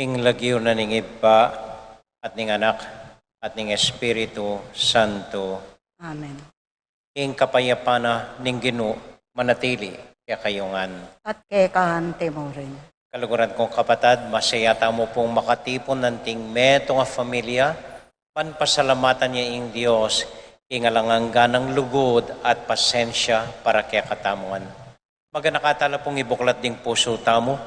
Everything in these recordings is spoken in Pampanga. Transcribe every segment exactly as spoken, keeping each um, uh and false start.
King lagyu na ning Ibpa, at ning Anak, at ning Espiritu Santo. Amen. Ing kapayapan na ning Ginu manatili kekayu ngan. At keka mu rin. Kaluguran kung kapatad, masaya tamu pung makatipun anting metung a familia, ban pasalamatan ya ing Dios, ing alang angga nang lugud at pasensya para kekatamu ngan. Maganaka tala pung ibuklat ding pusu tamu,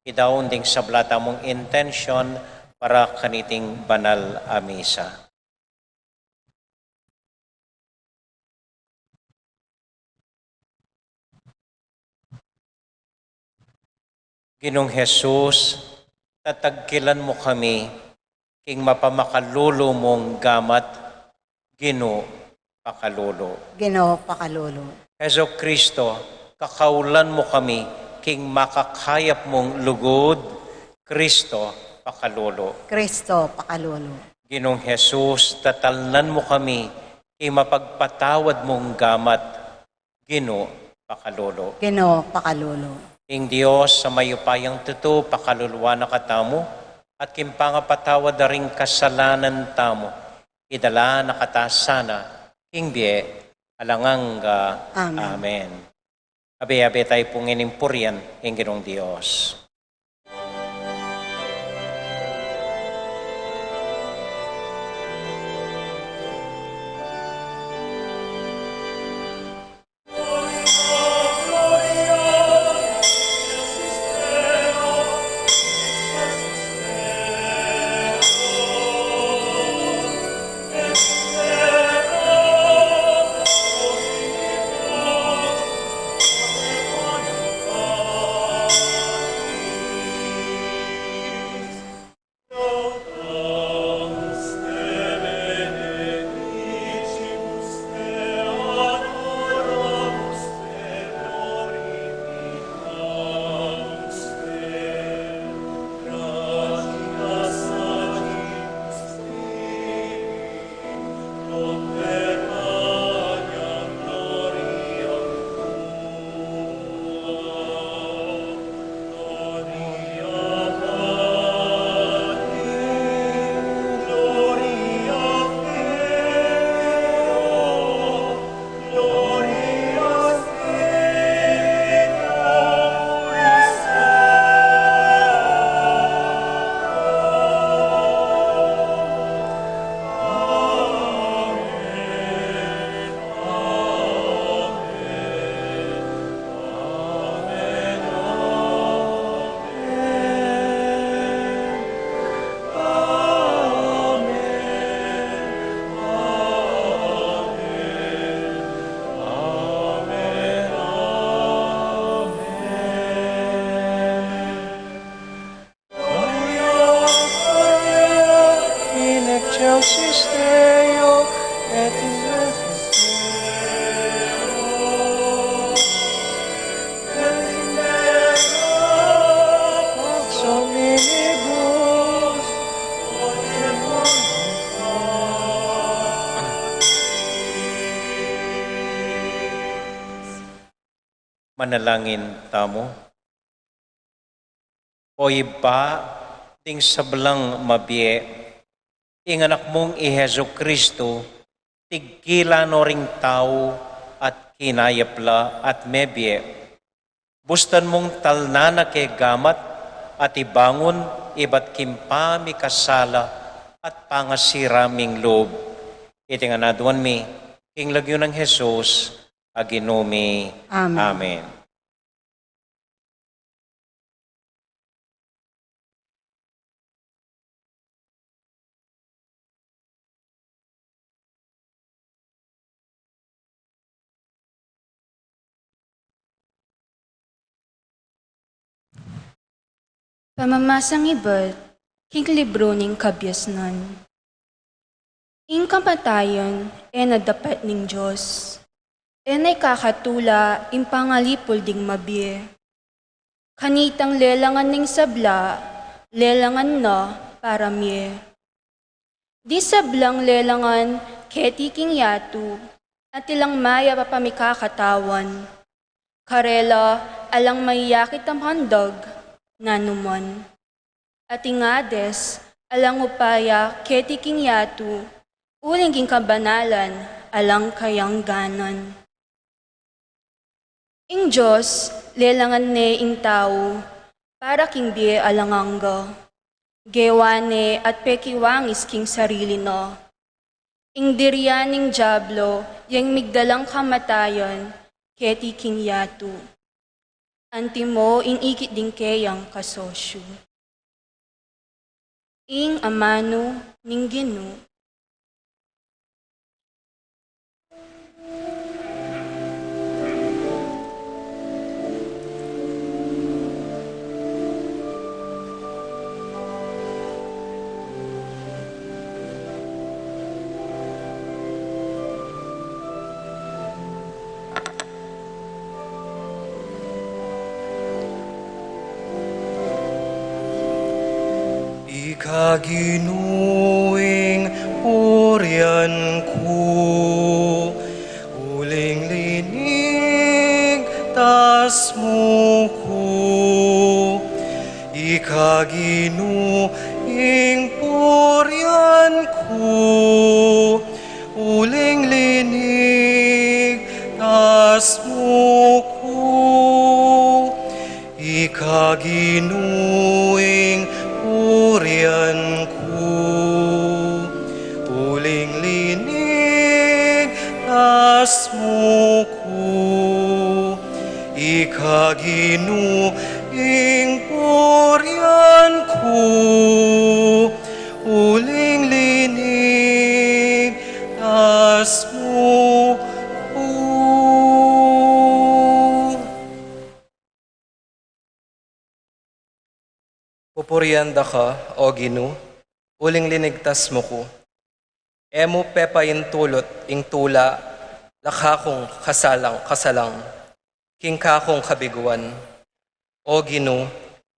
idaun ding sabla tamung intensyon para kaniting banal a misa. Ginung Jesus, tatagkilan mu kami king mapamakalulu mung gamat, Ginu, pakalulu. Ginu, pakalulu. Jesu Kristo, kakaulan mu kami king makakayap mung lugud, Kristo, pakalulu. Kristo, pakalulu. Ginung Jesus, tatalnan mu kami king mapagpatawad mung gamat, Ginu, pakalulu. Ginu, pakalulu. Ing Dios a mayupayang tutu, pakaluluan na katamu, at king pangapatawad da ring kasalanan tamu, idala na kata sana king bie alang angga. Amen. Amen. Abe-abe tayu pung inimpurian ing Ginung Dios. Misericordis Dei, et in gratia Dei, et in pax omnibus. Manalangin tamu. O Ibpa, ding sablang mabie, ing Anak mung i Jesucristo, tigkilan no ring tau at kinayap la at mebie. Bustan mung talnan na ke gamat at ibangun ibat king pamikasala at pangasira ming lub. Iti ngan aduan mi, king lagyu nang Jesus, a Ginu mi. Amen. Amen. Pamamasang ibat king libru ning Kabiasnan. Ing kamatayan e na dapat ning Dios, e na ikakatula ing pangalipul ding mabie. Kanitang lelangan ning sabla, lelangan na para mie. Di sablang lelangan keti king yatu, atin lang mayap a pamikakatawan. Karela alang mayakit a mandag nanuman. At ing Hades alang upaya keti king yatu, uling king kabanalan alang kayang ganan. Ing Dios lelangan ne ing tau para king bie alang angga. Gewa ne at pekiwangis king sarili na. Ing dirian ning Diablo yang migdalang kamatayan keti king yatu. Antimo ing ikit ding keyang kasosyu. Ing amanu ning Ginu. Ika Ginu ing purian ku, uling linigtas mu ku. Ika Ginu ing purian ku, uling linigtas mu ku. Ika Ginu ing purian ku, uling linigtas mu ku. Ika Ginu ing purian ku, uling linigtas mu ku. Pupurian da ka, O Ginu, uling linigtas mu ku. E mu pepaintulut ing tula, la kakung kasalang, kasalang, king kakung kabiguan. O Ginu,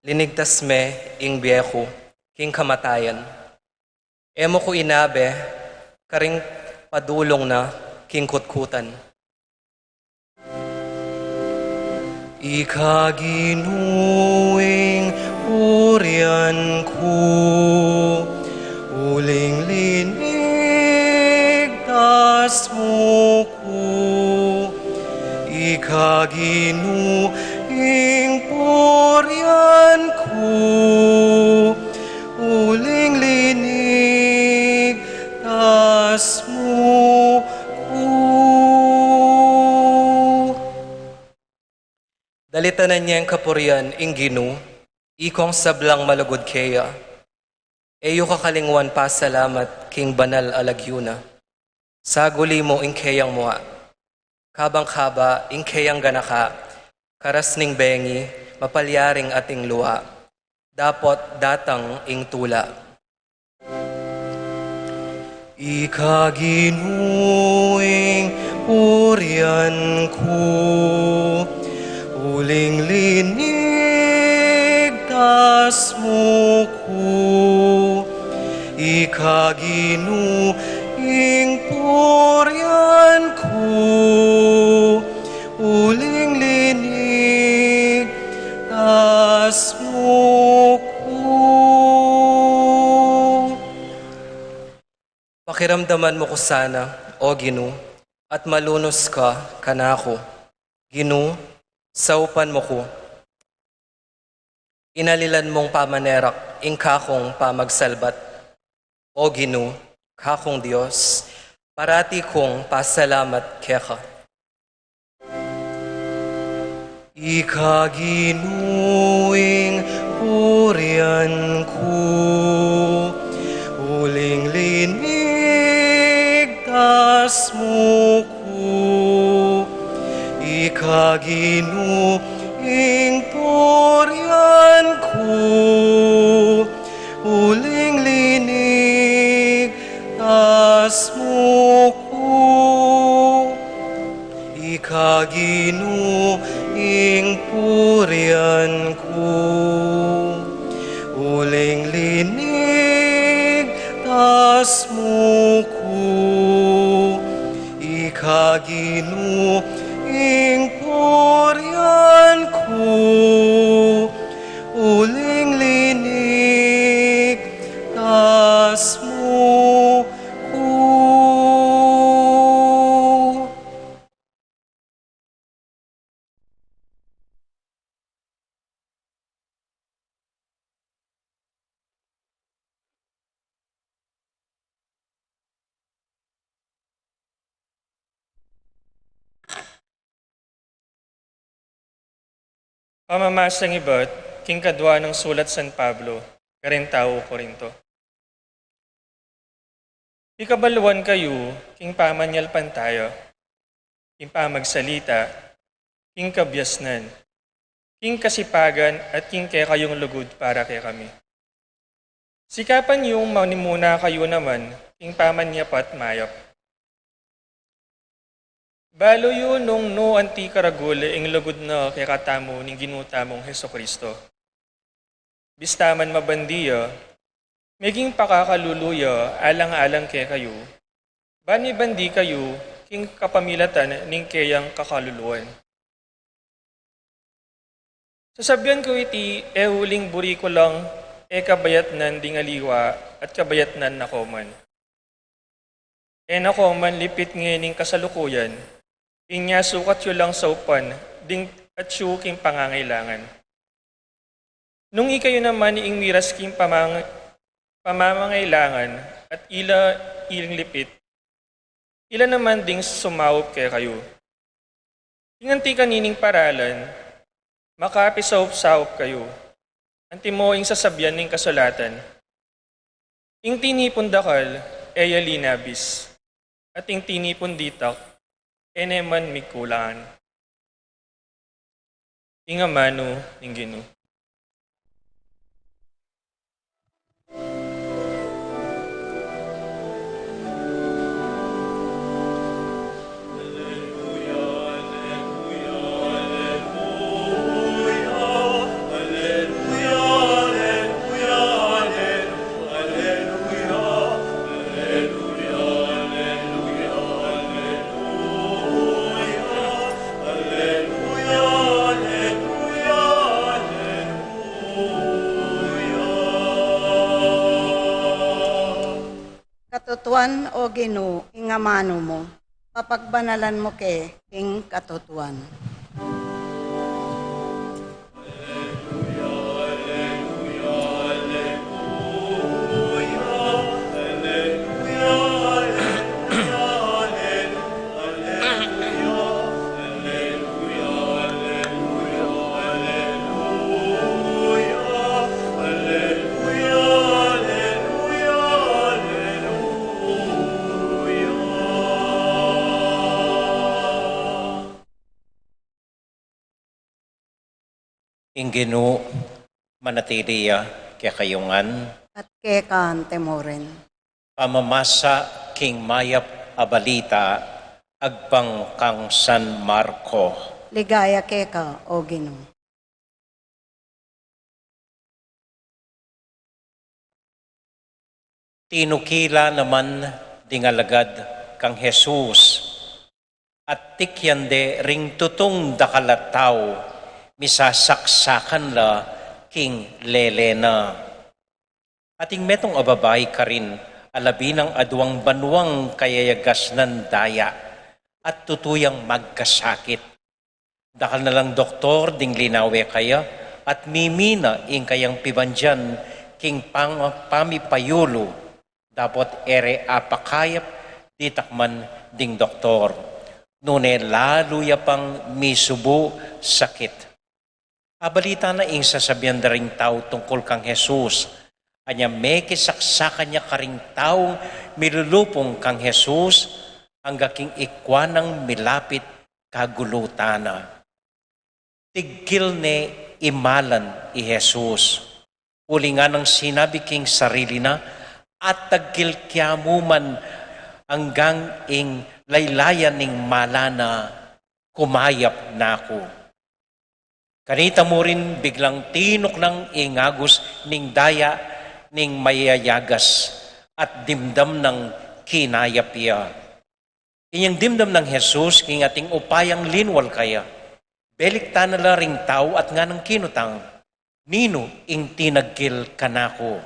linigtas me ing bie ku king kamatayan. E mu ku inabe karing padulung na king kutkutan. Ika Ginu ing purian ku, uling linigtas mu ku. Ika Ginu ing purian ku, uling linigtas mu ku. Dalitanan yang kapurian ing Ginu, ikong sablang malugud keya. E yu kakalingwan pasalamat king banal a lagyu na. Saguli mu ing keyang mua. Kabang-kaba ing keyang ganaka, karas ning bengi, mapalyaring ating lua. Dapot datang ing tula. Ika Ginu ing purian ku, uling linigtas mu ku. Ika Ginu ing purian ku, uling linigtas mu ku. Pakiramdaman mu ku sana, O Ginu, at malunus ka kanaku. Ginu, saupan mu ku. Inalilan mung pamanerak ing kakung pamagsalbat. O Ginu, kakung Dios, parati kung pasalamat keka. Ika Ginu ing purian ku, uling linigtas mu ku. Ika Ginu ing purian ku, uling linigtas mu ku. Ika Ginu ing purian ku, uling linigtas mu ku. Ika Ginu ing purian ku, uling linigtas mu ku. Pamamasang ibat king kadua nang sulat San Pablo karing tau Corinto. Pikabaluan kayu king pamanyalpantaya, king pamagsalita, king kabiasnan, king kasipagan, at king kekayung lugud para kekami. Sikapan yung manimuna kayu naman king pamanyapat mayap. Balu yu nung nu anti karagul ing lugud na kekatamu ning Ginu tamung Jesucristo. Bista man mabandi ya, meging pakakalulu ya alang-alang kekayu, ban mibandi kayu king kapamilatan ning keyang kakaluluan. Sasabian ku iti e uling buri ku lang e kabayatnan ding aliwa at kabayatnan na koman. E na koman lipit ngening kasalukuyan, inya sukat yu lang saupan ding atyu king pangangailangan. Nung ikayu naman ing miras king pamang-, pamamangailangan at ila iling lipit, ila naman ding sumaup kekayu. Ing anti kanining paralan, makapisaup-saup kayu. Antimo ing sasabian ning kasulatan, ing tinipun dakal, e ya linabis, at ing tinipun ditak, e ne man mikulangan. Ing amanu ning Ginu. Katutuan, O Ginu, ing amanu mu, papagbanalan mu ke king katutuan. Ing Ginu manatili ya kekayu ngan. At keka naman rin. Pamamasa king mayap a balita agpang kang San Marco. Ligaya keka, O Ginu. Tinukila naman ding alagad kang Jesus, at tikyan de ring tutung dakal a tau, misasaksakan la king lele na. Ating metung a babai karin, a labi nang aduang banuang kayayagasnan daya, at tutu yang magkasakit. Dakal na lang doktor ding linawe kaya, at mimina ing kayang pibandian king pang-, pamipayulu, dapot e re apakayap ditak man ding doktor. Nune lalu ya pang misubu sakit. Abalita na ing sasabian da ring tau tungkul kang Jesus. Anya mekisaksakan ya karing taung milulupung kang Jesus, angga king ikua nang milapit kagulutan na. Tigkil ne imalan i Jesus. Uli nganang sinabi king sarili na, "Atagkil kya mu man anggang ing laylayan ning mala na, kumayap na ku." Kanita mu rin biglang tinuknang ing agus ning daya ning mayayagas at dimdam nang kinayap ya. Inyang dimdam nang Jesus king ating upayang linwal kaya, beliktan na la ring tau at nganang kinutang, "Ninu ing tinagkil kanaku?"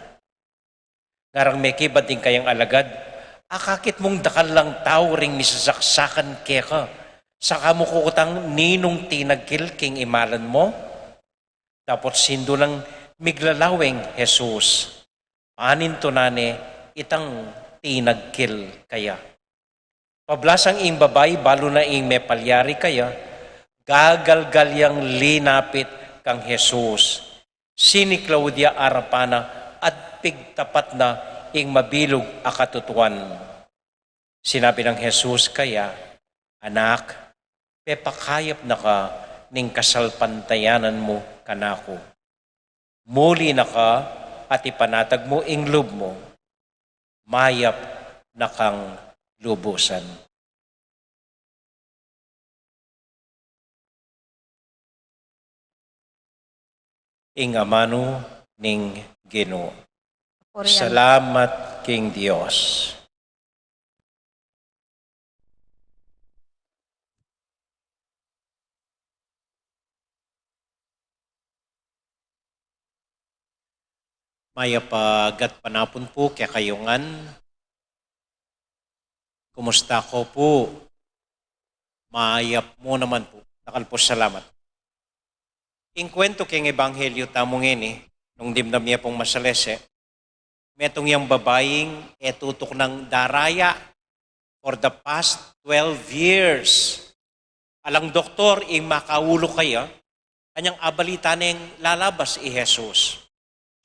Ngarang mekibat ding kayang alagad, "Akakit mung dakal lang tau ring misasaksakan keka, saka mu kukutang ninung tinagkil king imalan mu?" Dapot sindu nang miglalaweng Jesus, panintunan ne itang tinagkil kaya. Pablasang ing babai, balu na ing mepalyari kaya, gagalgal yang linapit kang Jesus. Siniklaud ya arapan na at pigtapat na ing mabilug a katutuan. Sinabi nang Jesus kaya, "Anak, pepakayap na ka ning kasalpantayanan mu kanaku. Muli na ka at ipanatag mu ing lub mu. Mayap na kang lubusan." Ing amanu ning Ginu. Purian. Salamat king Dios. Mayap a gatpanapun pu kekayu ngan. Kumusta ko pu? Mayap mu naman pu. Dakal pu salamat. Ing kwentu king ebanghelyu tamu ngeni, nung dimdam ya pung masalese, metung yang babaing e tutuknang daraya for the past twelve years. Alang doktor ing makaulu kaya, anyang abalita neng lalabas i Jesus.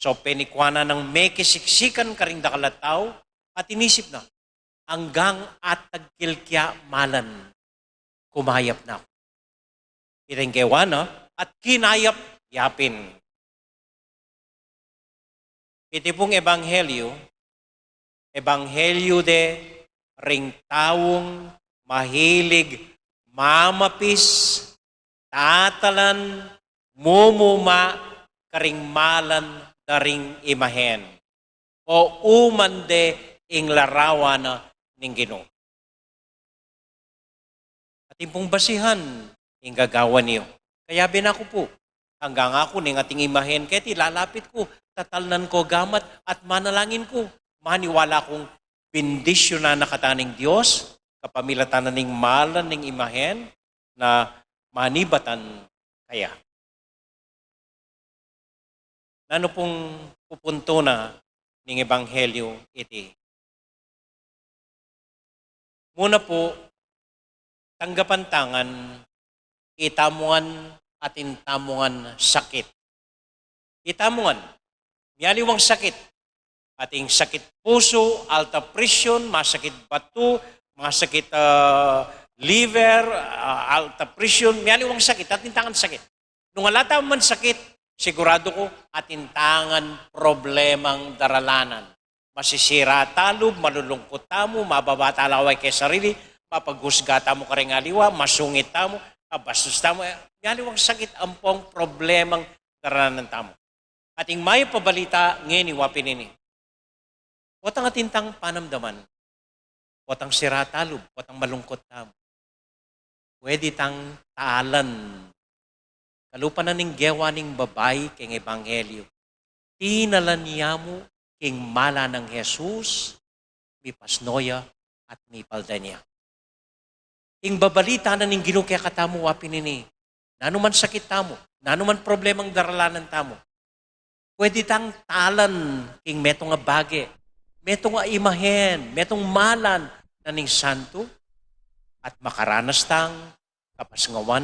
So, penikua na nang mekisiksikan karing dakal a tau, at inisip na, "Anggang atagkil kya malan, kumayap na ku." Iti ing kewa na, at kinayap ya pin. Iti pung ebanghelyu, ebanghelyu de ring taung mahilig mamapis, tatalan, mumuma karing malan da ring imahen, o umande ing larawan ning Ginu. Atin pung basihan ing gagawan yu. Kayabe na ku pu, anggang aku ning ating imahen keti, lalapit ku, tatalnan ku gamat at manalangin ku. Maniwala kung bendisyunan na kataning Dios kapamilatan na ning malan ning imahen na manibatan kaya. Nanu pung pupuntu na ning ebanghelyu iti? Muna pu, tanggapan ta ngan itamu ngan atin tamu ngan sakit. Itamu ngan, mialiwang sakit. Atin sakit pusu, alta presyon, masakit batu, masakit, ah, liver, ah, alta presyon, mialiwang sakit, atin ta ngan sakit. Nung ala ta man sakit, siguradu ku atin ta ngan problemang daralanan. pasisira talub, malulungkut tamu, mababa tamu keng sarili, mapaghusga tamu karing aliwa, masungit tamu, mabastos tamu, e, aliwang sakit ampong problemang daralanan tamu. Ating mayap a balita ngeni wa pin ini. Potang atin tang panamdaman, potang sira talub, potang malungkut tamu, pwede tang talan. Kalupa na ning gewa ning babai keng ebanghelyu, tinalan ya mu king mala nang Jesus, mipasno ya at mipaldan ya. Ing babalita na ning Ginu kekatamu wa pin ini, nanuman sakit tamu, nanuman problemang daralanan tamu, pwede tang talan king metung a bage, metung a imahen, metung malan na ning santu, at makaranas tang kapasnawan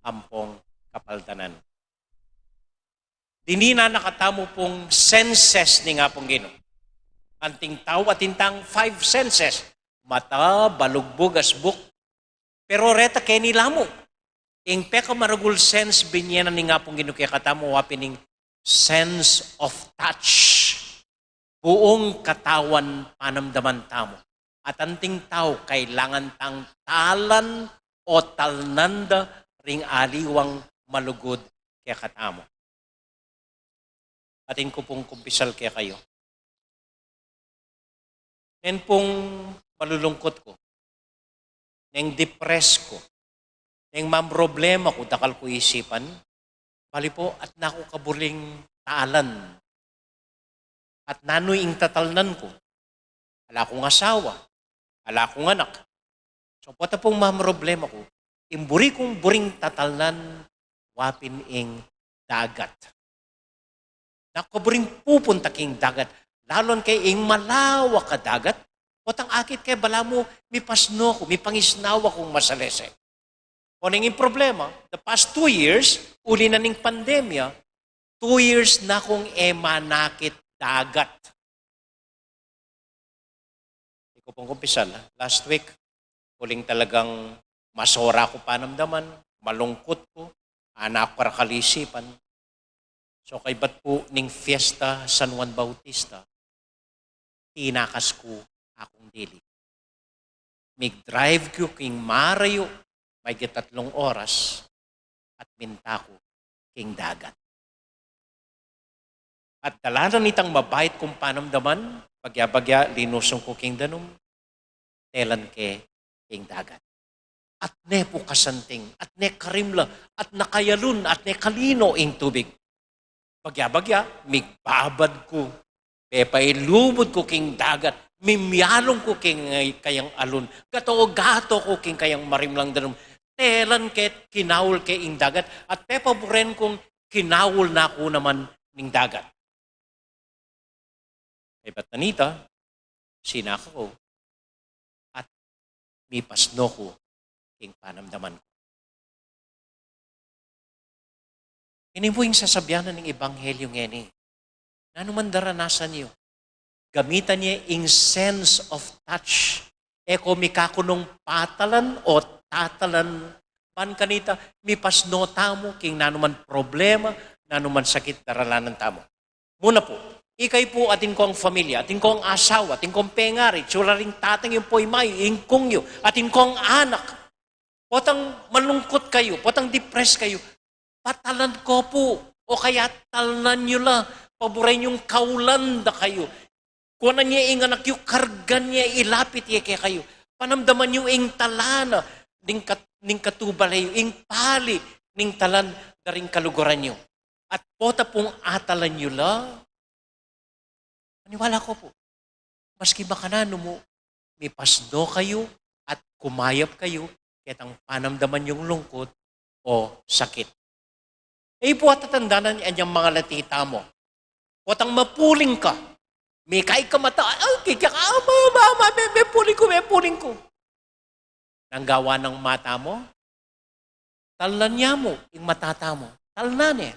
ampong kapaldanan. Dinan na katamu pung senses ning Apung Ginu. Anting tau atin tang five senses: mata, balugbug, asbuk. Pero reta keni la mu, ing pekamaragul sense binye na ning Apung Ginu kekatamu wa pin ing sense of touch. Buung katawan panamdaman tamu. At anting tau kailangan tang talan o talnan da ring aliwang malugud kekatamu. Atin ku pung kumpisal kekayu, neng pung malulungkut ku, neng depress ku, neng mamroblema ku, dakal ku isipan, bali pu, atin ku kaburing talan. At nanu ing tatalnan ku? Ala kung asawa, ala kung anak. So, pota pung mamroblema ku, ing buri kung buring tatalnan, wa pin ing dagat. Naku, buring pupunta king dagat. Lalung keng malawak a dagat, potang akit ke balamu, mipasno ku, mipangisnawa kung masalese. Oneng ing problema, the past two years, uli na ning pandemya, two years na kung e manakit dagat. Iku pung kumpisal, last week, uling talagang masora ku panamdaman, malungkut ku, anak ku karakal isipan. So, kaybat pu ning fiesta San Juan Bautista, tinakas ku akung dili. Mig-drive ku king marayu, maigit tatlung oras, at minta ku king dagat. At dalanan itang mabait kung panamdaman, bagya-bagya linusung ku king danum, telan ke king dagat. At ne pu kasanting, at ne karimla, at ne kayalun, at ne kalino ing tubig. Bagya-bagya, migbabad ku, pepailubud ku king dagat, mimyalung ku king kayang alun, gato-gato ku king kayang marimlang danum, telan ke kinaul ke ing dagat, at pepaburen kung kinaul na ku naman ning dagat. Kaybat na nita, sinaka ku, at mipasno ku king panamdaman ku. Ini pu ing sasabian na ning ebanghelyu ngeni. Nanuman daranasan yu, gamitan ye ing sense of touch. E ko mikakunung patalan o tatalan, ban kanita, mipasno tamu king nanuman problema, nanuman sakit daralanan tamu. Muna pu, ikayu pu atin kong familia, atin kong asawa, atin kong pengari, sula ring tatang yu, poy mayu, ingkung yu, atin kong anak. Potang malungkut kayu, potang depress kayu, patalan ko pu, o kaya talnan yu la, paburen yung kaulan da kayu. Kuanan ye ing anak yu, kargan ye, ilapit ye kekayu. Panamdaman yu ing talan na ning kat-, ning katubal yu, ing pali ning talan da ring kaluguran yu. At pota pung atalan yu la, maniwala ko pu, maski makananu mu, mipasno kayu at kumayap kayu ketang panamdaman yung lungkut o sakit. E pu atatandanan inyang mangalati tamu. Potang mapuling ka, mikay ka mata, ay, kikya ka, ama, ama, ama, me, mepuling ku, mepuling ku. Nanu ing gawa nang mata mu? Talnan ya mu ing mata tamu. Talnan ne.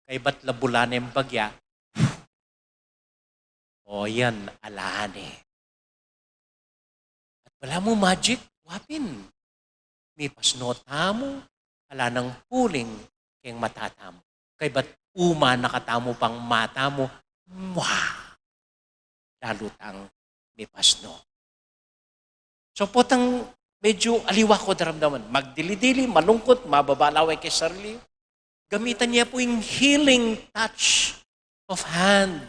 Kaybat la bula neng bagya, o yan, ala ne. At balamu magic, wa pin. Mipasno tamu, ala nang puling keng mata tamu. Kaybat uma na katamu pang mata mu, mwah! lalu tang mipasno. So, potang medyo aliwa ko daramdaman. Magdili-dili, malungkut, mababa lawe ke sarili. Gamitan ye pu ing healing touch of hand.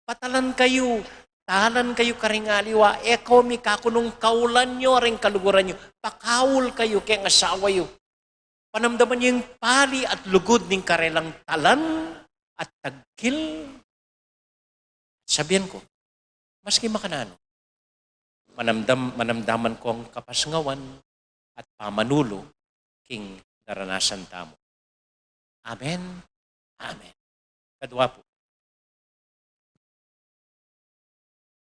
Patalan kayu, talan kayu karing aliwa, e ko mikakunung kaulan yu, ring kaluguran yu, pakaul kayu keng asawa yu. Panamdaman yu ing pali at lugud ning karelang talan at tagkil. Sabian ku, maski makananu, manamdam, manamdaman kong kapasngawan at pamanulu king naranasan tamu. Amen. Amen. Kadwa pu.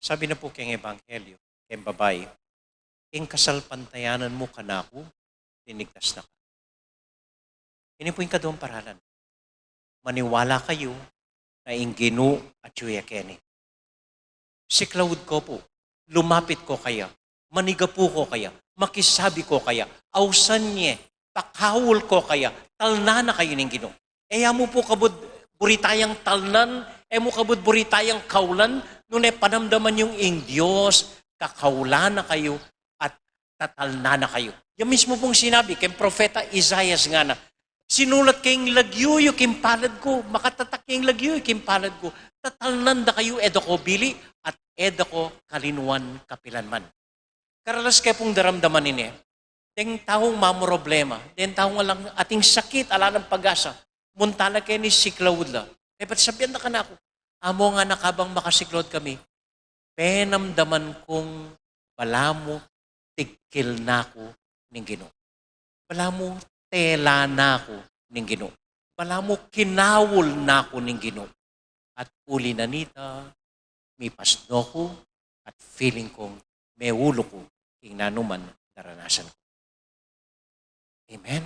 Sabi na pu keng ebanghelyo, keng babai, "Ing kasalpantayanan mu kanaku, linigtas na ka." Ini pu ing kaduang paralan. Maniwala kayu na ing Ginu atyu ya keni. Siklaud ko pu, lumapit ko kaya, manigapu ko kaya, makisabi ko kaya, ausan ye, pakaul ko kaya, talnan na kayu ning Ginu. E ya mu pu kabud buritayang talnan, e mu kabud buritayang kaulan, nune panamdaman yung ing Dios, kakaulan na kayu, at tatalnan na kayu. Yan mismu pung sinabi keng propeta Isaias, ngana, sinulat keng lagyu yu king palad ku, makatatak keng lagyu yu king palad ku, tatalnan da kayu e da ko bili, at e da ko kalinuan kapilanman. Karalas ke pung daramdaman ini, deng taung mamroblema, deng taung alang ating sakit, ala nang pag-asa, munta la keni, siklaud la. E, ba't sabian da kanaku, amo nga na kabang makasiklaud kami, penamdaman kung balamu tigkil na ku ning Ginu. Balamu tela na ku ning Ginu. Balamu kinaul na ku ning Ginu. At uli na nita, mipasno ku at feeling kung meulu ku king nanuman naranasan ku. Amen?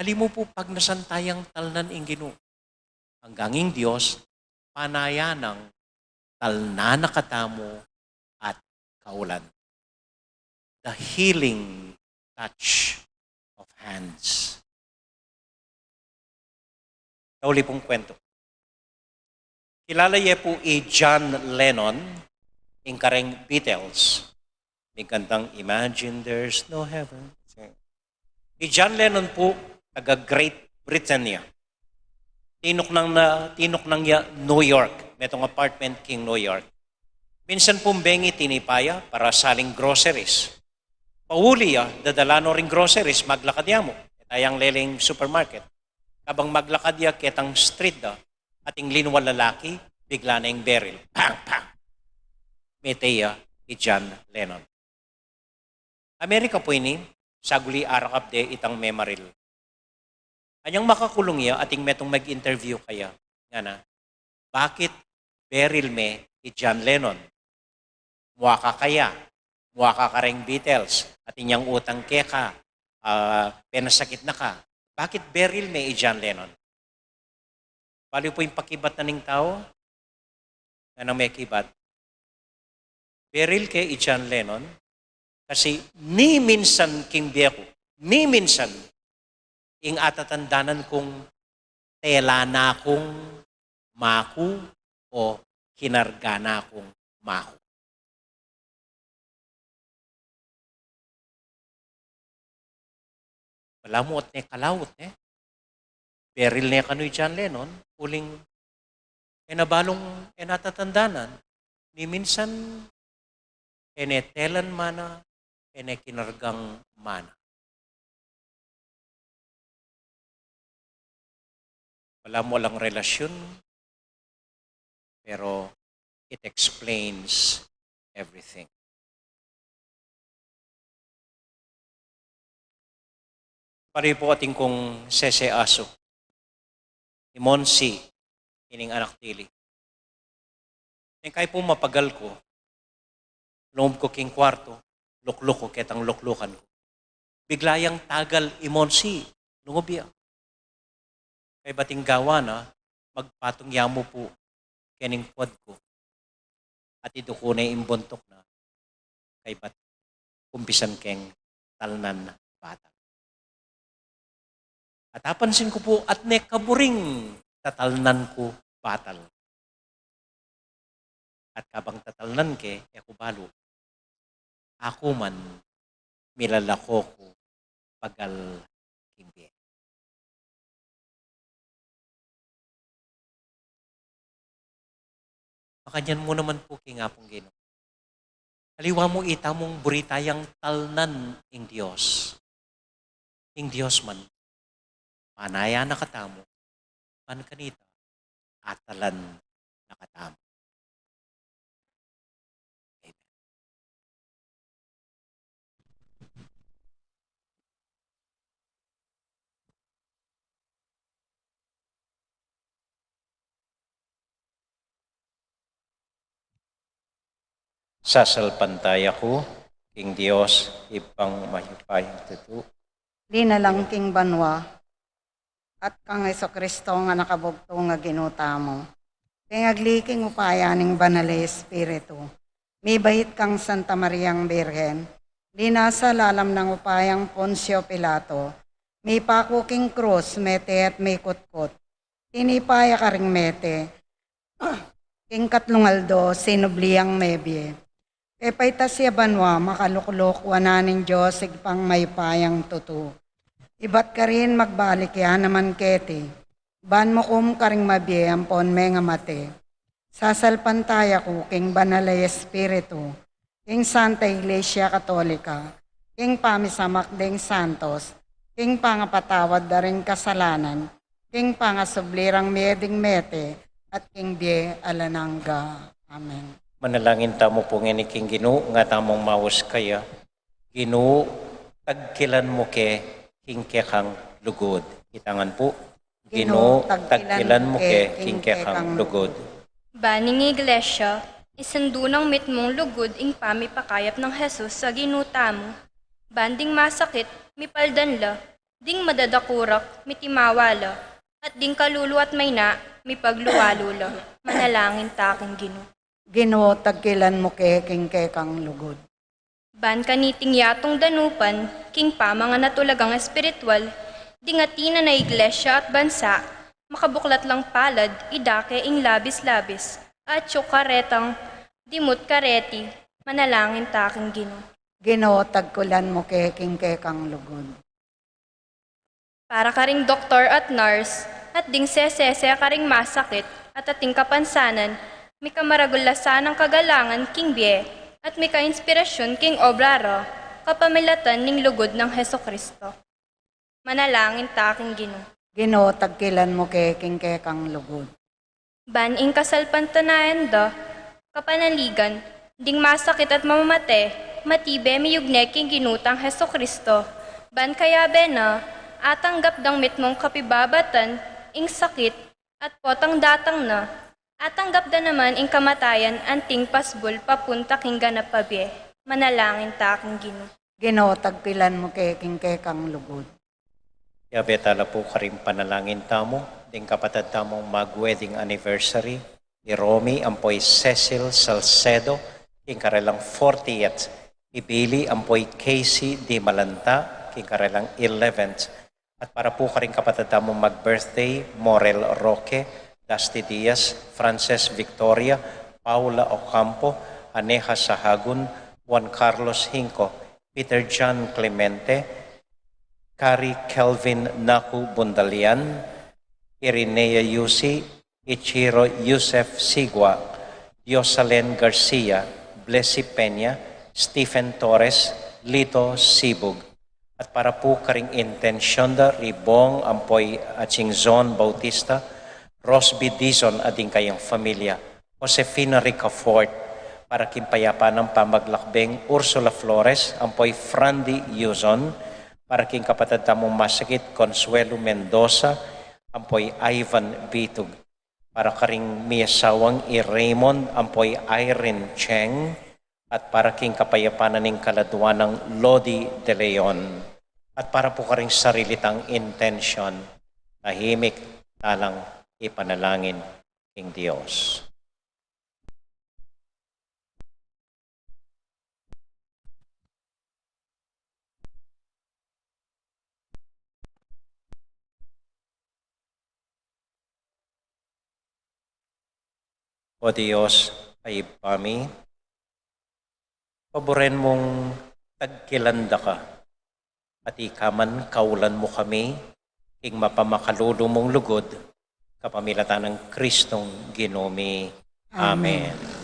Ali mu pu, pagnasan tayang talnan ing Ginu. Anggang ing Dios, panayan nang talnan na katamu at kaulan. The healing touch of hands. Tauli pung kwento. Kilala ye pu i John Lennon, ing kareng Beatles. May kantang Imagine There's No Heaven. I John Lennon pu, taga Great Britain ya. Tinuknang na, tinuknang ya New York. Metung apartment king New York. Minsan pung bengi tinipa ya para saling groceries. Pauli ya, dadala no ring groceries, maglakad ya mu. Tayang leling supermarket. Kabang maglakad ya ketang street da, ating linwang lalaki, bigla na ing beril. Pang! Pang! Mete ya i John Lennon. Amerika pu ini, saguli arakap de itang memaril. Anyang makakulung ya, ating metung mag-interview kaya, ngana, bakit beril me i John Lennon? Mua ka kaya, mua ka kareng Beatles, atin yang utang keka, ah, penasakit na ka. Bakit beril me i John Lennon? Bali pu ing pakibat na ning tau, ngana, mekibat, beril ke i John Lennon, kasi ni minsan king bie ku, ni minsan ing atatandanan kung tela na kung maku o kinarga na kung maku. Balamu at ne kalaut, ne? Beril ne kanu i John Lennon, uling e na balung, e na tatandanan, ni minsan e ne telan mana, e ne kinargang mana. Balamu alang relasyun, pero it explains everything. Pari pu atin kung sese asu, i Monsi, ining anak tili. Neng kai pu mapagal ku, lungub ku king kwartu, lukluk ku ketang luklukan ku. Bigla yang tagal i Monsi, lungub ya. Kaybat ing gawa na, magpatung ya mu pu kening puad ku. At iduku ne ing buntuk na, kaybat kumpisan keng talnan batal. At apansin ku pu, at ne kaburing tatalnan ku batal. At kabang tatalnan ke, e ku balu. Aku man milalako ku pagal king bie. Makanyan mu naman pu king Apung Ginu. Aliwa mu ita mung buri tayang talnan ing Dios. Ing Dios man, panaya na katamu, ban kanita, atalan na katamu. Amen. Sasalpantaya ku king Dios, Ibpang mayupayang tutu. Linalang king banua, at kang Jesucristo nga anak a bugtung a Ginu tamu. Pengagli king upaya ning Banal a Espiritu. Mibait kang Santa Mariang Birhen. Linasa lalam nang upayang Poncio Pilato. Mipaku king krus, mete at mikutkut. Tinipa ya karing mete. King katlung aldo, sinubli yang mebie. Kepaitas ya banua, makalukluk wanan ning Dios Ibpang mayupayang tutu. Ibat karin magbalik ya naman keti. Ban mukum karing mabie ampon mengamate. Sasalpantaya ku king Banal a Espiritu, king Santa Iglesia Katolika, king pamisamak ding santos, king pangapatawad da ring kasalanan, king pangasubli rang mie ding mete, at king bie alang angga. Amen. Manalangin tamu pu ngeni king Ginu, nga tamung maus kaya. Ginu, tagkilan mu ke king kekang lugud. Itangan pu. Ginu, tagkilan mu ke king kekang lugud. Ban ing Iglesia, isandu nang mitmung lugud ing pamipakayap nang Jesus a Ginu tamu. Ban ding masakit, mipaldan la, ding madadakurak, mitimawa la, at ding kalulu at mayna, mipagluwalu la. Manalangin ta king Ginu. Ginu, tagkilan mu ke king kekang lugud. Ban kaniting yatung danupan, king pamanganatulagang espiritual, ding atin a Iglesia at bansa, makabuklat lang palad, idake ing labis-labis, at atyu karetang dimut kareti. Manalangin ta king Ginu. Ginu, tagkilan mu ke king kekang lugud. Para karing doktor at nurse, at ding sesese karing masakit, at ating kapansanan, mikamaragul la sanang kagalangan king bie, at mikainspirasyun king obra ra, kapamilatan ning lugud nang Jesucristo. Manalangin ta king Ginu. Ginu, tagkilan mu ke king kekang lugud. Ban ing kasalpantanayan da, kapanaligan, ding masakit at mamamate, matibe miyugne king Ginu tang Jesucristo. Ban kayabe na, atanggap dang mitmung kapibabatan, ing sakit, at potang datang na, atanggap da naman ing kamatayan anting pasbul papunta king ganap a bie. Manalangin ta king Ginu. Ginu, tagkilan mu ke king kekang lugud. Yabe tala pu karing panalangin tamu, ding kapatad tamung mag-wedding anniversary, i Romy ampo i Cecil Salcedo, king karelang fortieth, i Billy ampo i Casey Di Malanta, king karelang eleventh, at para pu karing kapatad tamung mag-birthday, Morel Roque, Dusty Diaz, Frances Victoria, Paula Ocampo, Aneja Sahagun, Juan Carlos Hinco, Peter John Clemente, Kari Kelvin Naku Bundalian, Irinea Yusi, Ichiro Yusef Sigua, Diosalen Garcia, Blessy Peña, Stephen Torres, Lito Sibug. At para pu karing intensyon da ri Bong ampo i Achingzon Bautista, Rosby Dizon at ding kayang familia, Josefina Ricafort, para king payapan nang pamaglakbeng Ursula Flores, ampo i Frandy Yuzon, para king kapatad tamung masakit Consuelo Mendoza, ampo i Ivan Bitug, para karing miasawang i Raymond, ampo i Irene Cheng, at para king kapayapan na ning kaladwa nang Lodi De Leon, at para pu karing sarili tang intensyon, tahimik talang ipanalangin ing Dios. O Dios, Ay Ibpa mi, paburen mung tagkilan da ka, at ika man kaulan mu kami king mapamakalulu mung lugud, kapamilatan nang Kristong Ginu mi. Amen. Amen.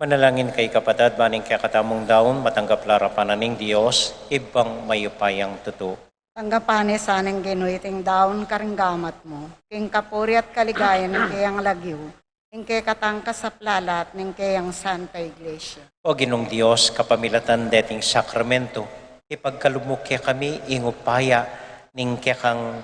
Manalangin kayu, kapatad, ban ing kekatamung daun matanggap la arapan na ning Dios, Ibpang mayupayang tutu. Tanggapan ne sa ning Ginu iting daun karing gamat mu, king kapurian at kaligayan ning keyang lagyu, ning kekatang kasaplalan at ning keyang Santa Iglesia. O Ginung Dios, kapamilatan deting sakramento, ipagkalub mu kekami ing upaya ning kekang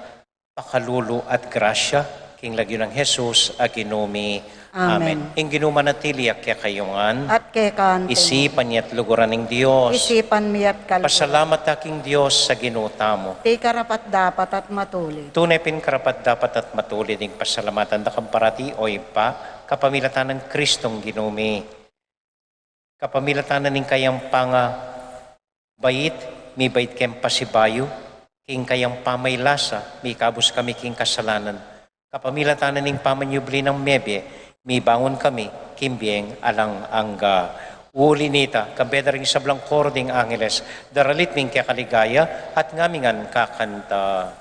pakalulu at grasya, king lagyu nang Jesus a Ginu mi. Amen. Amen. Ing Ginu manatili ya kekayu ngan. At keka mu rin. Isipan ya at luguran ing Dios. Isipan mi ya at kaluguran. Pasalamat ta king Dios a Ginu tamu. Iti karapat-dapat at matulid. Tune pin karapat-dapat at matulid ing pasalamatan da ka parati, o Ibpa, kapamilatan nang Kristong Ginu mi. Kapamilatan na ning kayang pangabait, mibait keng pasibayu, king kayang pamaylasa, mikabus kami king kasalanan. Kapamilatan na ning pamanyubli nang mebie, mibangun kami king bieng alang angga. Uli nita, kambe da ring sablang koro ding angeles, daralit mi ing kekaligaya, at ngami ngan kakanta.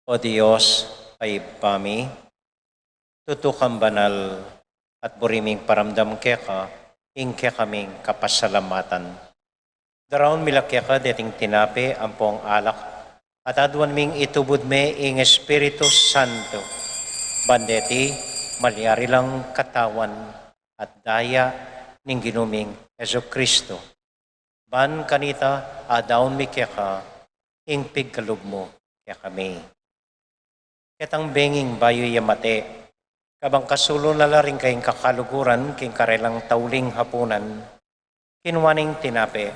O Dios, a Ibpa mi, tutu kang banal, at buri ming paramdam keka ing kekaming kapasalamatan. Daraun mi la keka deting tinape ampong alak, at aduan ming itubud me ing Espiritu Santo, ban deti malyari lang katawan at daya ning Ginu ming Jesucristo. Ban kanita adaun mi keka ing pigkalub mu kekami. Ketang benging bayu ya mate, kabang kasulu na la ring kayang kakaluguran king karelang tauling hapunan, kinua neng tinape,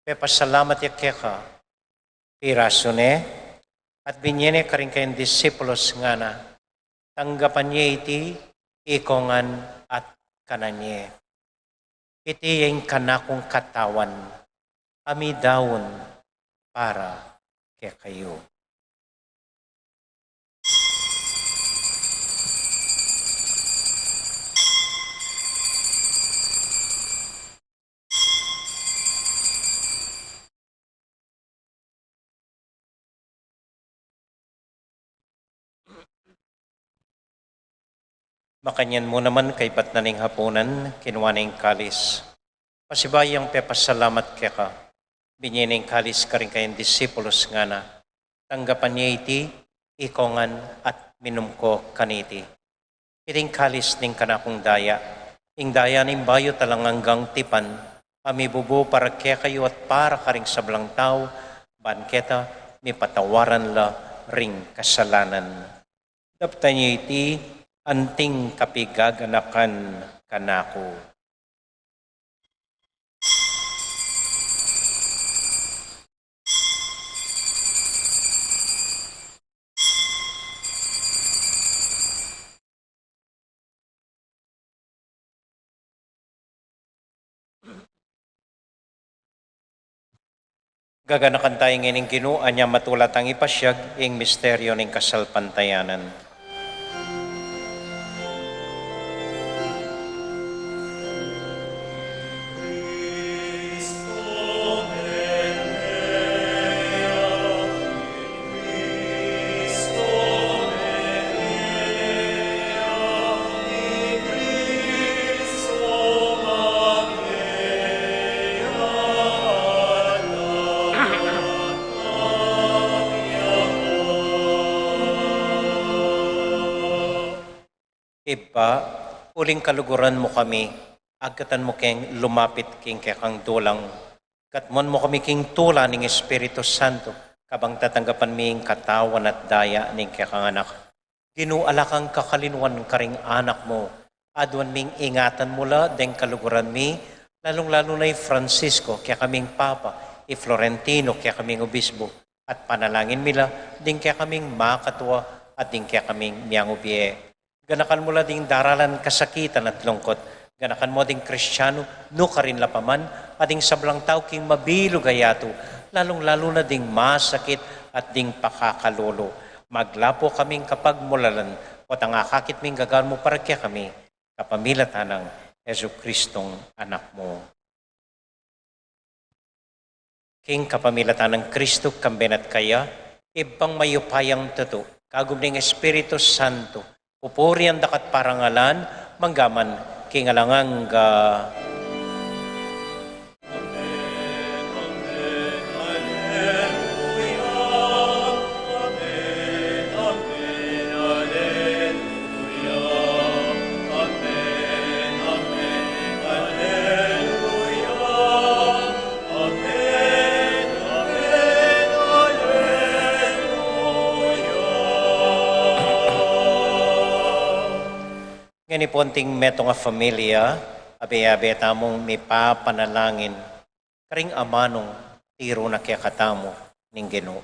pepasalamat ya keka, pirasu ne, at binye ne karing kayang disipulus, ngana: Tanggapan ye iti, ikongan at kanan ye. Iti ya ing kanakung katawan, a midaun para kekayu. Makanyan mu naman, kaybat na ning hapunan, kinua ne ing kalis. Pasibayu yang pepasalamat keka, binye ne ing kalis karing kayang disipulus, ngana: Tanggapan ye iti, ikongan at minum ko kaniti. Iti ing kalis ning kanakung daya, ing daya ning bayu at alang anggang tipan, a mibubu para kekayu at para karing sablang tau, ban keta mipatawaran la ring kasalanan. Daptan ye iti, anting kapigaganakan kanaku. Gaganakan taya ngening Ginu, anya matula tang ipasiag ing misteryu ning kasalpantayanan. Ibpa, uling kaluguran mu kami, agkatan mu keng lumapit king kekang dulang. Katmuan mu kami king tula ning Espiritu Santo, kabang tatanggapan mi ing katawan at daya ning kekang Anak. Ginu, ala kang kakalinuan karing anak mu. Aduan ming ingatan mu la deng kaluguran mi, lalung-lalu na i Francisco, kekaming Papa, i Florentino, kekaming Obispo, at panalangin mi la ding kekaming makatua at ding kekaming miangubie. Ganakan mu la ding daralan kasakitan at lungkut. Ganakan mu ding Kristianu, nukarin la pa man, at ding sablang tau king mabilug a yatu, lalung-lalu na ding masakit at ding pakakalulu. Maglapu kaming kapagmulalan, potang akakit ming gagan mu para kekami, kapamilatan nang Jesucristong Anak mu. King kapamilatan nang Kristo, kambe na at kaya, Ibpang mayupayang tutu, kagum ning Espiritu Santo, pupurian da ka at parangalan, mangga man king alang angga. Ngeni pu anting metung a familia, abe-abe tamung mipapanalangin karing amanung tiru na kekatamu ning Ginu.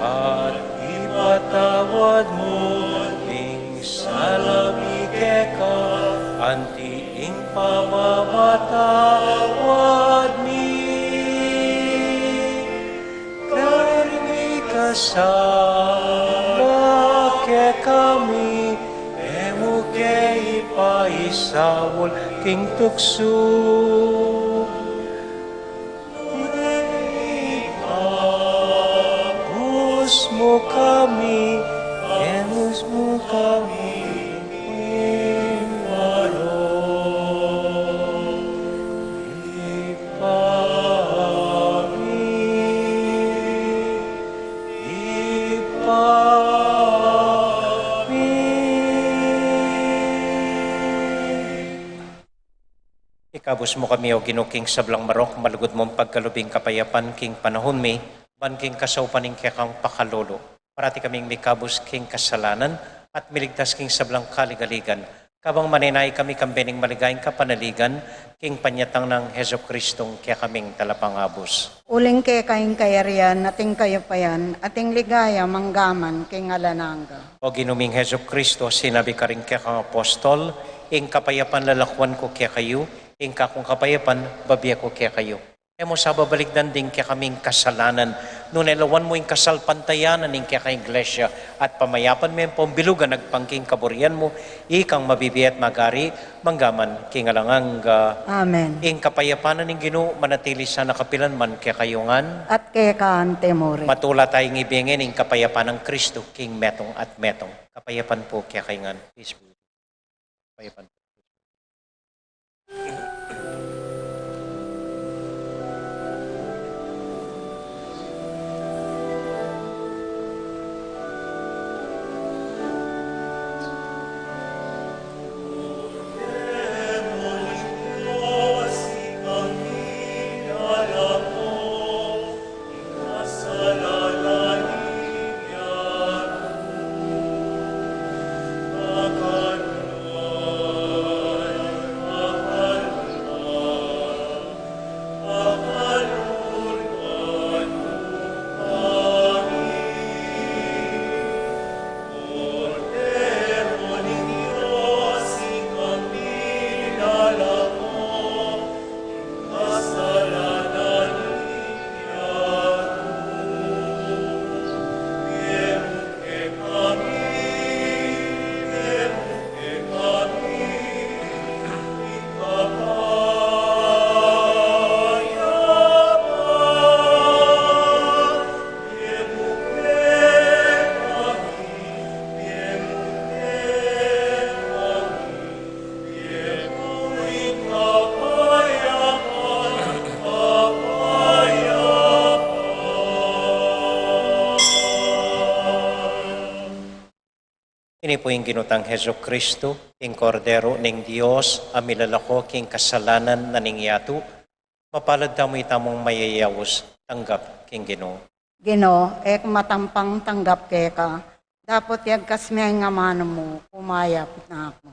At ipatawad mu ing sala mi keka, anti ing pamamatawad mi kareng mikasala kekami, e mu ke ipaisaul king tuksu, ibus mu kami, ibus mu kami king marok. Ibpa mi, Ibpa mi. Ikabus mu kami, O Ginu, king sablang marok, malugud mung pagkalub ing kapayapan king panaun mi, ban king kasaupan ning kekang pakalulu, parati kaming mikabus king kasalanan at miligtas king sablang kaligaligan, kabang manenaya kami kambe ning maligayang kapanaligan king panyatang nang Jesucristong kekaming Talapangabus. Uling keka ing kayarian, at ing kayupayan, at ing ligaya, mangga man king alang angga. O Ginu ming Jesucristo, sinabi karing kekang apostol, ing kapayapan lalakuan ku kekayu, ing kakung kapayapan bibie ku kekayu. E mu sa babalikdan ding kekaming kasalanan, nune lawan mu ing kasalpantayanan ning kekang Iglesia, at pamayapan me pambilugan agpang king kaburian mu, ikang mabibie at magari, mangga man king alang angga. Amen. Ing kapayapan ning Ginu manatili sana kapilan man kekayu ngan. At keka mu rin. Matula taya king ibie ning kapayapan nang Kristo, king metung at metung. Kapayapan pu kekayu ngan. Peace be with you. Kapayapan. Ini pu ing Ginu tang Jesucristo, ing Kordero ning Dios, a milalako king kasalanan na ning yatu. Mapalad tamu itamung mayayaus, tanggap king Ginu. Ginu, e ku matampang tanggap keka, dapot yagkas me ing amanu mu, kumayap na ku.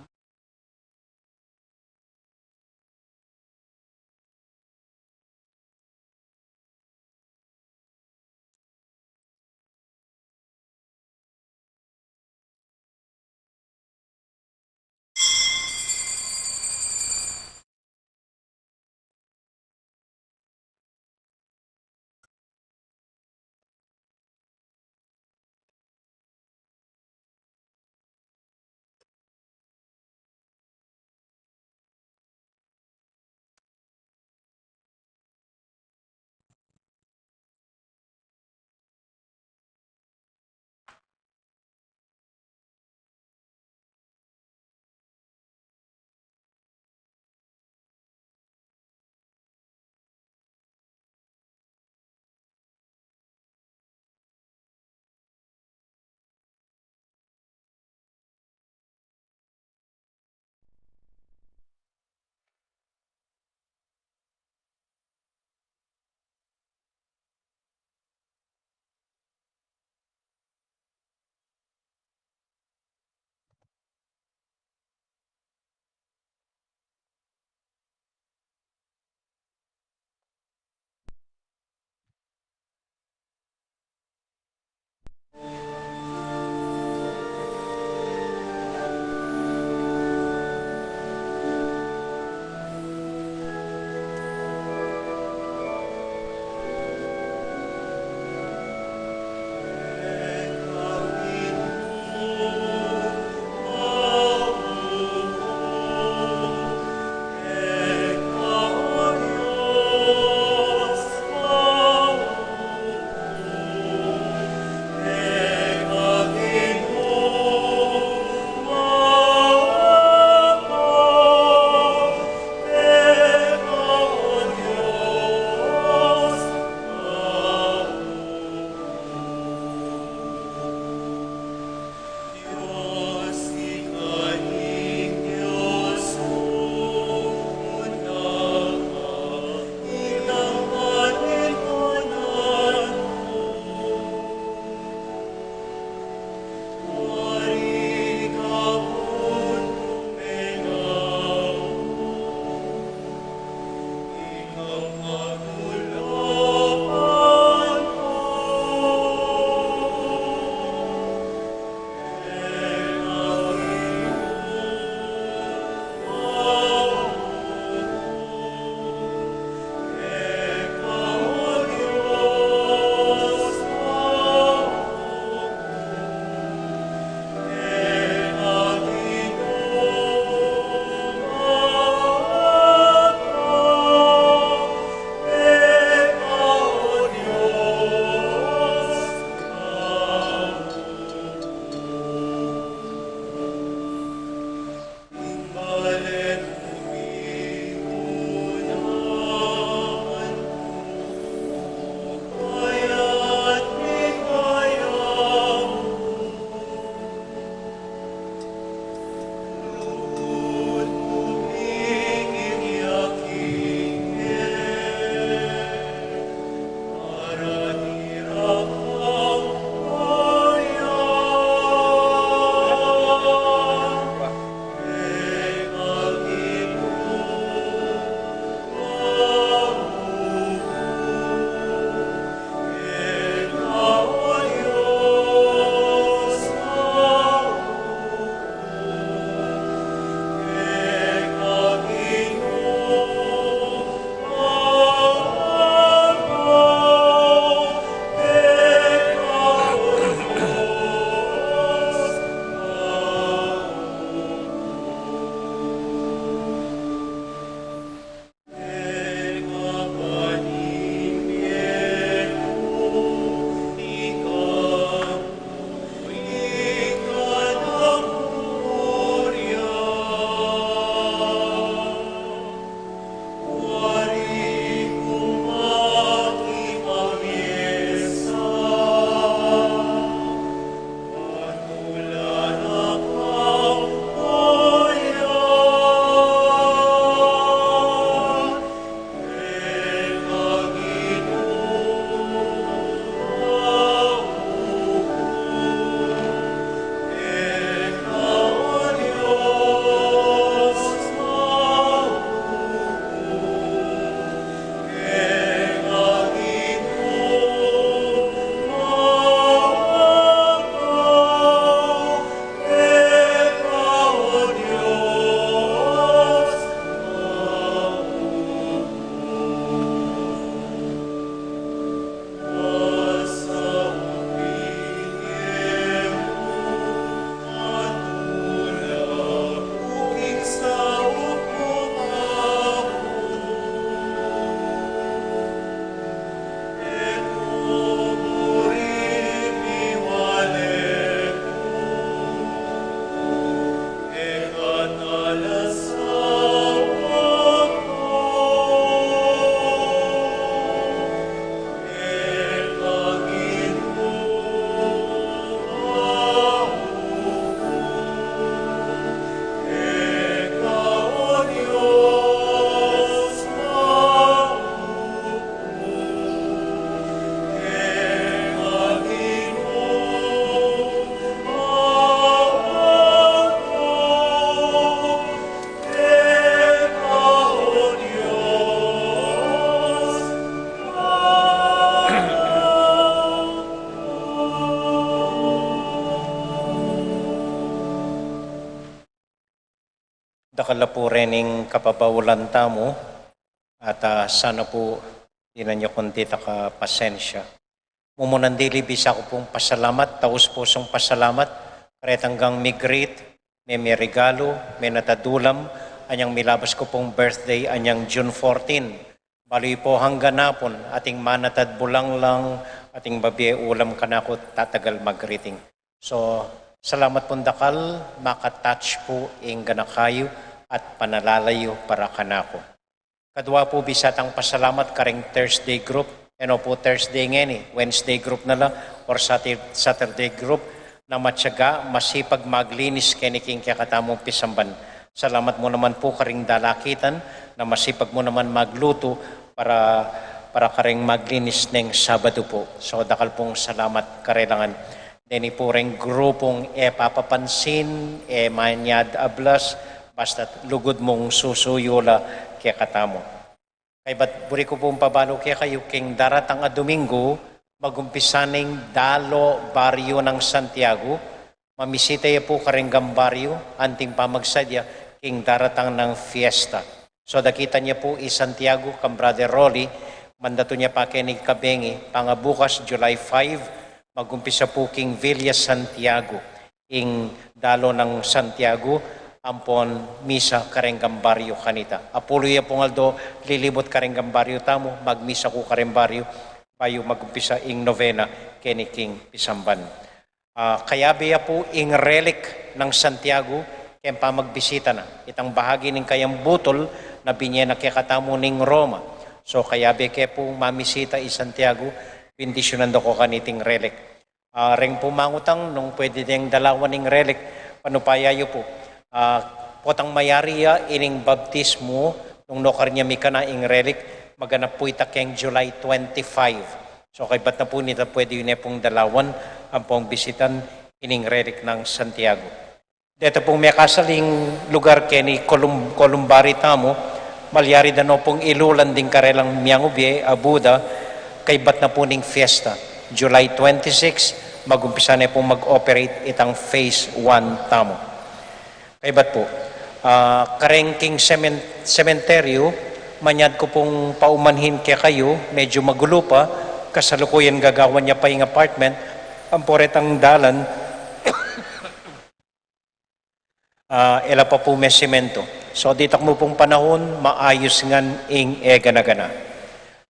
Dakal la pu rening kapabaulan tamu, at, ah, sana pu dinan yu kung ditak a pasensya. Mumunan dili bisa ku pung pasalamat, taus pusung pasalamat, karetang gang mi-greet, me-, meregalu, menatadulam, anyang milabas ku pung birthday, anyang June fourteen. Balu yu pu hanggan apun, ating manatad bulanglang, ating babie ulam kanaku, tatagal mag-greeting. So, salamat pung dakal, maka-touch pu ing ganaka yu at panalala yu para kanaku. Kadua pu, bisa tang pasalamat karing Thursday group, e no pu Thursday ngeni, Wednesday group na la, or Satur-, Saturday group, na matyaga, masipag maglinis keni king kekatamung pisamban. Salamat mu naman pu karing dalakitan, na masipag mu naman maglutu para, para karing maglinis neng Sabadu pu. So, dakal pung salamat karelangan. Deni pu reng grupung e papapansin, e manyad ablas, basta't lugud mung susuyu la kekatamu. Kaybat buri ku pung pabalu kekayu, king daratang a Domingo, magumpisa neng Dalo Baryo nang Santiago, mamisita ya pu karing gang baryo, anting pamagsadya, king daratang nang fiesta. So, dakitan ya pu i Santiago, kang Brother Rolly, mandatun ya pa keni kabengi, pangabukas, July five, magumpisa pu king Villa Santiago, ing Dalo nang Santiago, ampon misa kareng gang baryo kanita. Apulu ya pung aldo lilibut kareng gang baryo tamu, magmisa ku kareng baryo, bayu magumpisa ing novena keni king pisamban. Ah, kayabe ya pu ing relic nang Santiago, keng pamagbisita na. Itang bahagi ning kayang butul na binye na kekatamu ning Roma. So, kayabe ke pu mamisita i Santiago, bendisyunan da ko kaniting relic. Ah, reng pumangutang nung pwede deng dalawan ing relic, panupaya yu pu. Ah, potang mayari ya ining baptismu, nung nukarin ya mikana ing relic, maganap pu ita keng July twenty-five. So, kaybat na pu nita pwede yu ne pung dalawan, ampong bisitan ining relic nang Santiago. Deta pung mekasaling lugar keni Colum-, Columbari tamu, malyari da no pung ilulan ding karelang miangubie, abuda, kaybat na pu ning fiesta. July twenty-six, magumpisa ne pung mag-operate itang phase one tamu. Kaybat pu, ah, kareng king semen-, sementeryo, manyad ku pung paumanhin kekayu, medyu magulu pa, kasalukuyan gagawan ya pa ing apartment, ampo retang dalan, ah, e la pa pu me semento. So, ditak mu pung panahun, maayus ngan ing e gana-gana.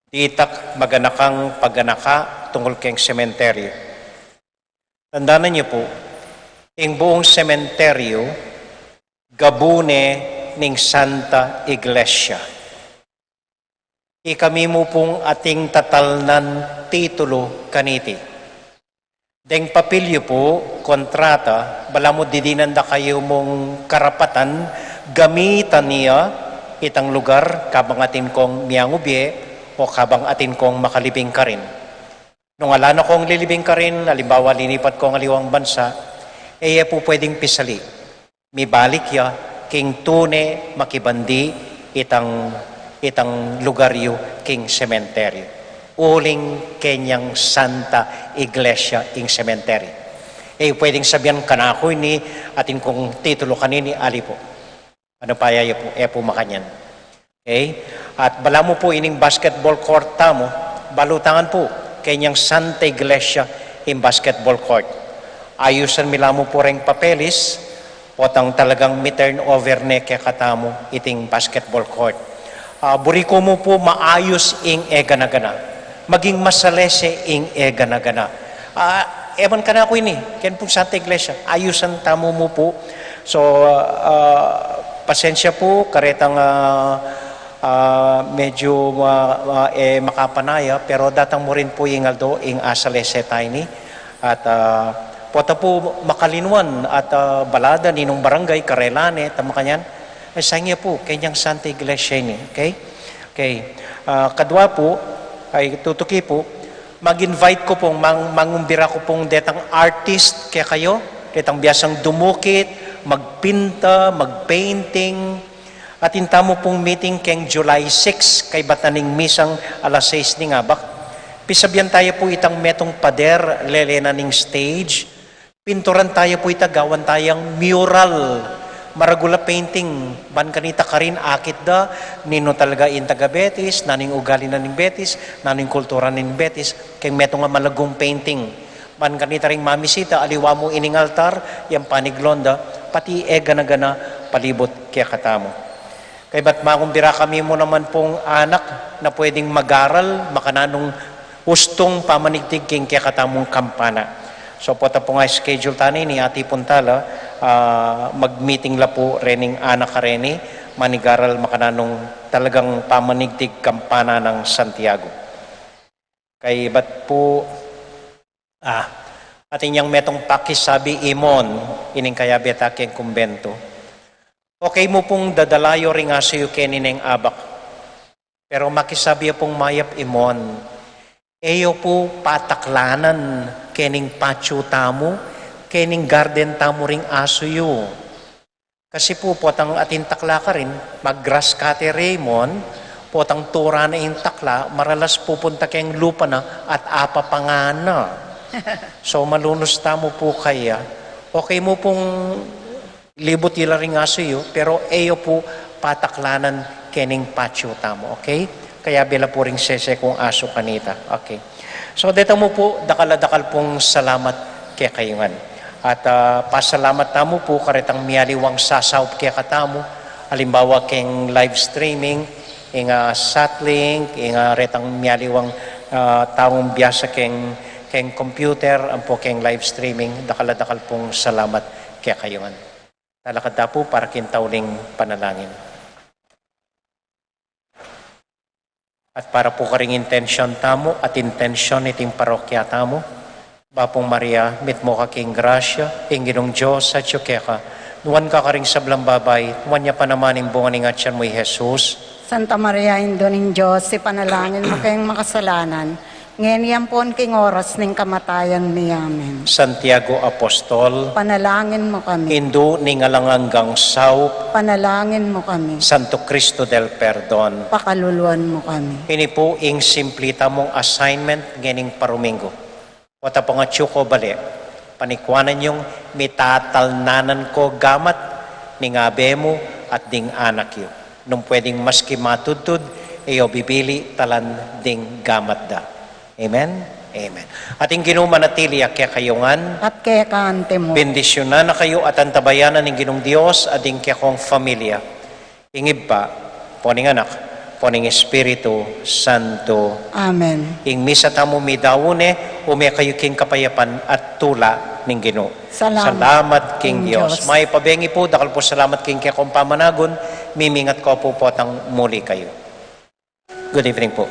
Ditak maganakang paganaka tungul keng sementeryo. Tandanan yu pu, ing buung sementeryo, gabu ne ning Santa Iglesia. Ikami mu pung ating tatalnan titulu kaniti. Deng papil yu pu, kontrata, balamu didinan da kayu mung karapatan gamitan ya itang lugar kabang atin kong miangubie o kabang atin kong makalibing karin. Nung ala na kong lilibing karin, alimbawa linipat kong aliwang bansa, e ye pu pwedeng pisali. Mibalik ya king tune makibandi itang, itang lugar yu king sementeryo. Uling kenyang Santa Iglesia ing sementeryo. E pwedeng sabian kanaku ini, atin kung titulo kanini, ali pu. Ano pa ya pu, e pu makanyan. Okay? At balamu pu ining basketball court tamu, balu tangan pu, kenyang Santa Iglesia ing basketball court. Ayusan mi la mu pu reng papelis, potang talagang mi-turn over ne kekatamu iting basketball court. Ah, buri ku mu pu maayus ing e gana-gana. Maging masalese ing e gana-gana. Ah, ewan kanaku ini, ken pung Santa Iglesia, ayusan tamu mu pu. So, ah, pasensya pu, karetang, ah, ah, medyu, ah, ah, e makapanaya, pero datang mu rin pu ing aldo, ing asalese ta ini. At, ah, pota pu makalinuan at, ah, balada ninung barangay, karela ne, ta makanyan, e, sangya pu, kenyang Santa Iglesia ini, okay? Okay. Ah, kadua pu, ay tutuki pu, mag-invite ku pung, mang-, mangumbira ku pung detang artist kekayu, detang biasang dumukit, magpinta, mag-painting, atin tamu pung meeting keng July six, kaybat na ning misang alas sais ning abak. Pisabian taya pu itang metung pader, lele na ning stage. Pinturan taya pu ita, gawan tayang mural. Maragul a painting, ban kanita karin akit da, ninu talaga ing taga Betis, nanu ing ugali na ning Betis, nanu ing kultura ning Betis, keng metung a malagung painting. Ban kanita ring mamisita, aliwa mu ining altar, yang paniglon da, pati e gana-gana palibut kekatamu. Kaybat makumbira kami mu naman pung anak na pwedeng mag-aral, makananung ustung pamanigtig king kekatamung kampana. So, pota pu nga schedule tana ini, ati pun tala, ah, mag-meeting la pu rening anak kareni, manigaral makananung talagang pamanigtig kampana nang Santiago. Kaybat pu, ah, atin yang metung pakisabi, Imon, ining kayabe ta keng kumbento. Okay mu pung dadala yu ring asu yu keni neng abak. Pero makisabi ya pung mayap, Imon, e yu pu pataklanan kening patio tamu, kening garden tamu ring asu yu. Kasi pu, potang atin takla karin, mag-grass cutter ya, Imon, potang tura na ing takla, maralas pupunta keng lupa na at apapangan na. So, malunus tamu pu kaya. Okay mu pung libut yu la ring asu yu, pero e yu pu pataklanan kening patio tamu, okay? Kayabe la pu ring sese kung asu kanita, okay? So, deta mu pu, dakal a dakal pung salamat kekayu ngan. At, ah, pasalamat tamu pu karetang mialiwang sasaup kekatamu, alimbawa keng live streaming, ing, ah, Satlink, ing, ah, retang mialiwang, ah, taung biasa keng, keng computer, ampo keng live streaming, dakal a dakal pung salamat kekayu ngan. Talakad ta pu para king tauling panalangin. At para pu karing intensyon tamu at intensyon niting parokya tamu, Bapung Maria, mitmu ka king grasya, ing Ginung Dios atyu keka, nuan ka karing sablang babai, nuan ya pa naman ing bunga ning atyan mu, i Jesus. Santa Maria, Indu ning Dios, ipanalangin mu keng makasalanan, ngeni ampon king oras ning kamatayan mi. Amen. Santiago Apostol, panalangin mu kami. Indu ning alang anggang saup, panalangin mu kami. Santo Cristo del Perdon, pakaluluan mu kami. Ini pu ing simpli tamung assignment ngening paruminggu. Pota pung atyu ko bale, panikwanan yung mitatalnanan ko gamat ning abe mu at ding anak yu. Nung pwedeng maski matudtud, e yo bibili talan ding gamat da. Amen? Amen. At ing Ginu manatili ya kekayu ngan. At keka anti mu. Bendisyunan na kayu at antabayanan ning Ginung Dios at ding kekong familia. Ing Ibpa, ampo ning Anak, ampo ning Espiritu Santo. Amen. Ing misa tamu midaun ne, ume kayu king kapayapan at tula ning Ginu. Salamat. Salamat king King Dios. Dios. Mayap a bengi pu, dakal pu salamat king kekong pamanagun, mimingat ko pu potang muli kayu. Good evening pu.